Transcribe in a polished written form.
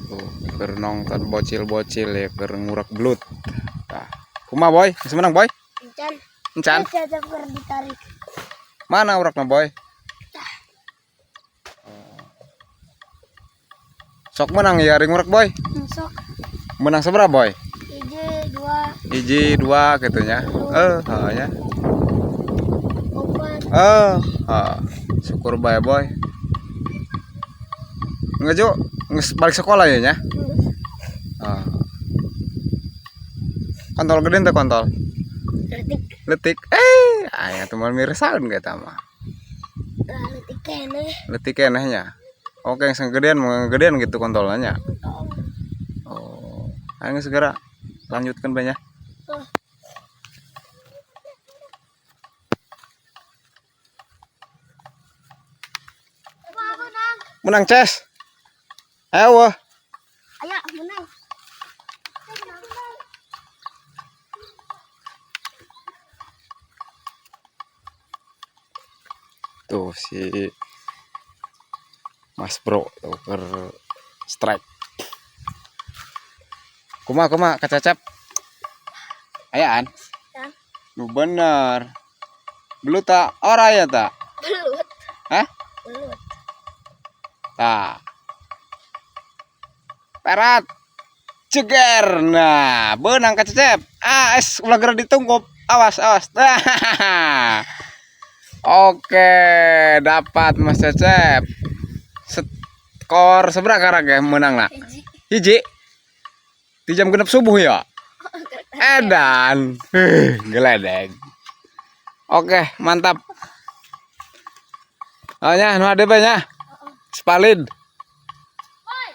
Tuh, keur nongton bocil-bocil ya, keur ngurak belut. Tah. Kumaha, Boy? Geus menang, Boy? Encan. Encan. Cecep keur ditarik. Mana urakna, Boy? Oh. Sok menang ya ring urak, Boy. Sok. Menang seberapa, Boy? Hiji, dua, Hiji, dua gitu nya. Eh, heeh nya. opat. Eh, heeh. Syukur bae, Boy. Ngejo, geus balik sekolah ya nya. Ah. Kontol gede teh kontol. Letik. Letik. Eh, aya tuh moal miresaeun ka eta mah. Lah, letik keneh. Letik keneh nya. Oke, yang gedean mau gedean gitu kontolnya nya. Oh. Oh. Ayo segera lanjutkan banyak. Oh. Menang. Menang, Ces. Ayo, wah. Ayo, menang. Tuh si Mas Bro tuh ker strike. Kumaha kumaha kececep? Ayaan? Ya. Nu bener. Belut tak? Ora ya tak? Belut. Hah? Belut. Tah. Perat. Ceger. Nah, benang kececep. Ah, es ulah geura ditungkup. Awas, awas. Nah. Oke, dapat Mas Cecep. Skor seberapa karang ya menang nak? Hiji. Hiji. Di jam 6 subuh ya. Edan. Geledek. Oke, mantap. Oh nya, nu ade nya. Spalid.